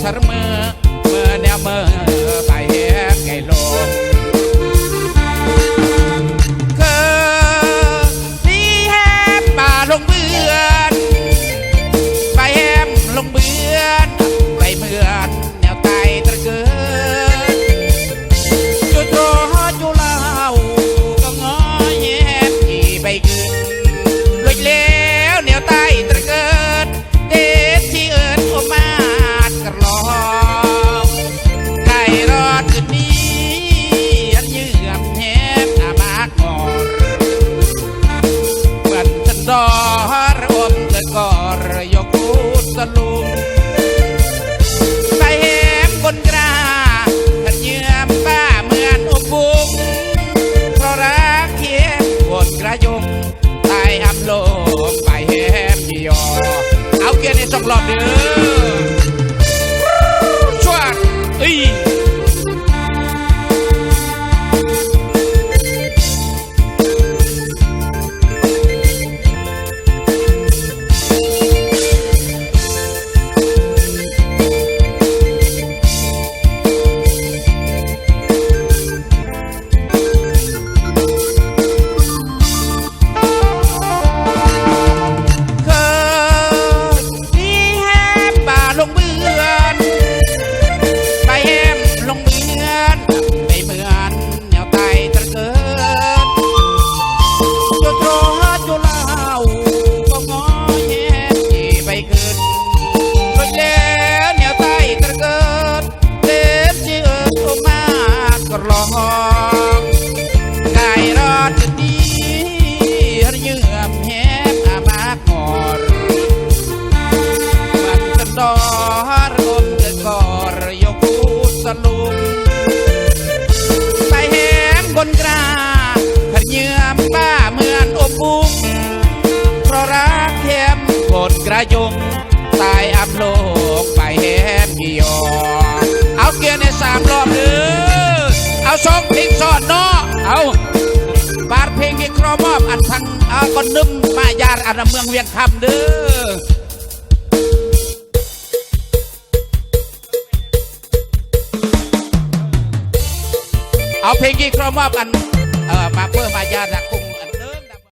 ສະເໝີ ເມື່ອແນວເມີໄປແຮມໄກລົງ ຄື ນີ້ແຮມບາລົງເບືອນ ໄປແຮມລົງເບືອນ ໄປເໝືອນແນວໃຕ້ຕະເກີດ ຈຸໂຕຮອດຈຸລາວ ກໍງອຍແຮມທີ່ໄປຂຶ້ນ ລຸຍແລ້ວແນວໃຕ້ຕະເກີດ ເດດທີ່ເອີ້ນໂອມາດກະລອງ ໄກ່ລອດຂຶ້ນນີ້ ອັນເຍືອມແຮມອາມາກອນ ເປັນສັນດອນອມເກີດກອນ ໂຍກູດສະລຸງ ໄປແຮມກົ້ນກາ ຄັນເຍືອມປ້າເໝືອນອົບບຸງ ເພາະລັກແຮມກົ້ນກາຍົງ ໃຕ້ອຳໂລກໄປແຮມທີ່ຢອ ເອົາກຽນໃຫ້ສອງລອບເດີ ຊວດ ເອີຍ. ເຄີຍ ທີ່ແຮມບາລົງເບືອນ ໄປແຮມລົງເບືອນ ໄປເໝືອນແນວໃຕ້ຕະເກີດ ຈົນຮອດຢູ່ລາວ ກໍງອຍແຮມທີ່ໄປຂຶ້ນ ລົງແລ້ວແນວໃຕ້ຕະເກີດ ເຕັມທີ່ເອີ້ນໂອມາດກະລອງ ກາຍລອດຈະດີ ເຫື່ອມແຮມອາມາກອນ ມັນຈະດອນອົມເກີດກອນ ໂຍກູດສະລຸງ ໄປແຮມບົນກຣາ ຄັນເຫຍື່ອມປ້າເໝືອນອົບອຸ່ງ ເພາະລັກແຮມບົນກຣາຍົງ ຕາຍອຳໂລກໄປແຮມກີ່ຢອ ເອົາກຽນໃຫ້ສາມລອບເດີ ເອົາສອງເພງຊ້ອນເນາະ ເອົາ ບາດເພງທີ່ຄອມອບອັນທາງ ເອົາ ກໍນຶມມາຢາດອັນເມືອງວຽງຄຳເດີ ເອົາເພງທີ່ຄອມອບອັນ ເອີ ມາເປີມາຢາດນະກຸງ